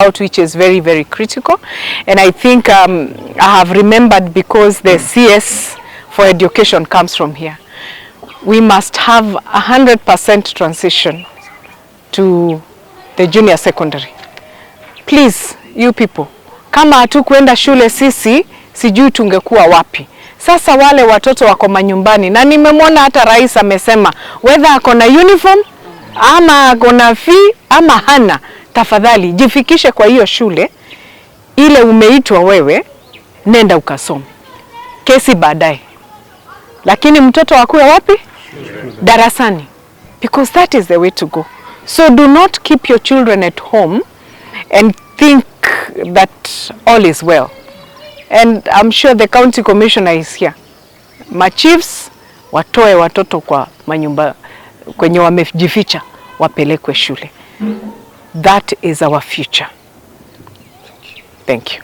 Out, which is very, very critical. And I think I have remembered, because the CS for education comes from here. We must have 100% transition to the junior secondary. Please, you people, kama hatukuenda shule sisi, sijui tungekuwa wapi. Sasa wale watoto wako manyumbani, na nimemwona hata rais amesema whether ako na uniform ama ako na fee ama hana, tafadhali jifikishe kwa hiyo shule ile umeitwa wewe, nenda ukasome, kesi baadaye, lakini mtoto akuwe wapi? Darasani, because that is the way to go. So do not keep your children at home and think that all is well. And I'm sure the county commissioner is here. Machiefs watoe watoto kwa manyumba kwenye wamejificha, wapelekwe shule. That is our future. Thank you.